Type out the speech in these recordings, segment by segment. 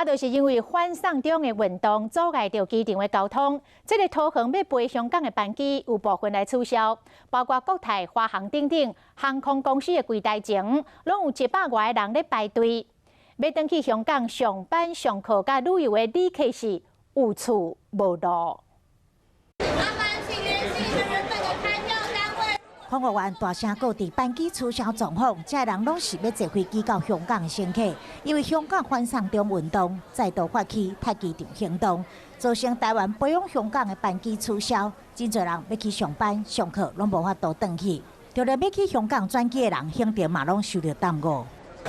啊，就是因為反送中的運動阻礙著機場的交通，這个桃園欲飛香港的班機有部分來取消，包括國泰、華航等等航空公司的櫃台前，攏有100外个人咧排隊，欲轉去香港上班、上課佮旅遊的旅客是有厝無路。空服員大聲告知班機取消狀況，遮人攏是欲坐飛機到香港的乘客，因為香港反送中運動再度發起刣機場行動，造成台灣飛往香港的班機取消，真濟人欲去上班、上課攏無法度轉去，就連欲去香港轉機的人，行程嘛攏受著耽誤。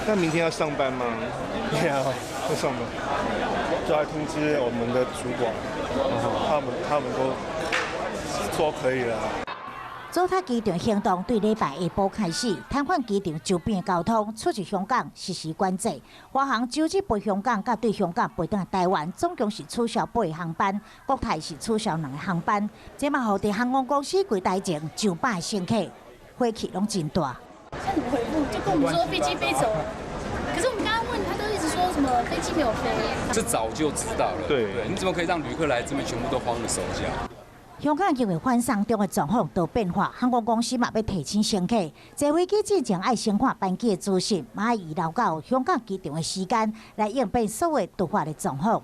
那明天要上班嗎？要，要上班，就來通知我們的主管，他們都說可以了。阻刣機場行動對禮拜下晡開始，癱瘓機場周邊的交通，出入香港實施管制。華航周日飛香港，佮對香港飛轉來台灣，總共是取消八個航班，國泰是取消兩個航班。這嘛予佇航空公司櫃台前上百個乘客，火氣攏真大。現在怎麼回覆？就跟我們說飛機飛走了。可是我們剛剛問他，都一直說什麼飛機沒有飛。這早就知道了。對，你怎麼可以讓旅客來這邊全部都慌了手腳？香港因為反送中的狀況多變化，航空公司嘛欲提醒乘客，坐飛機之前愛先看班機的資訊，嘛愛預留到香港機場的時間來應變所有突發的狀況。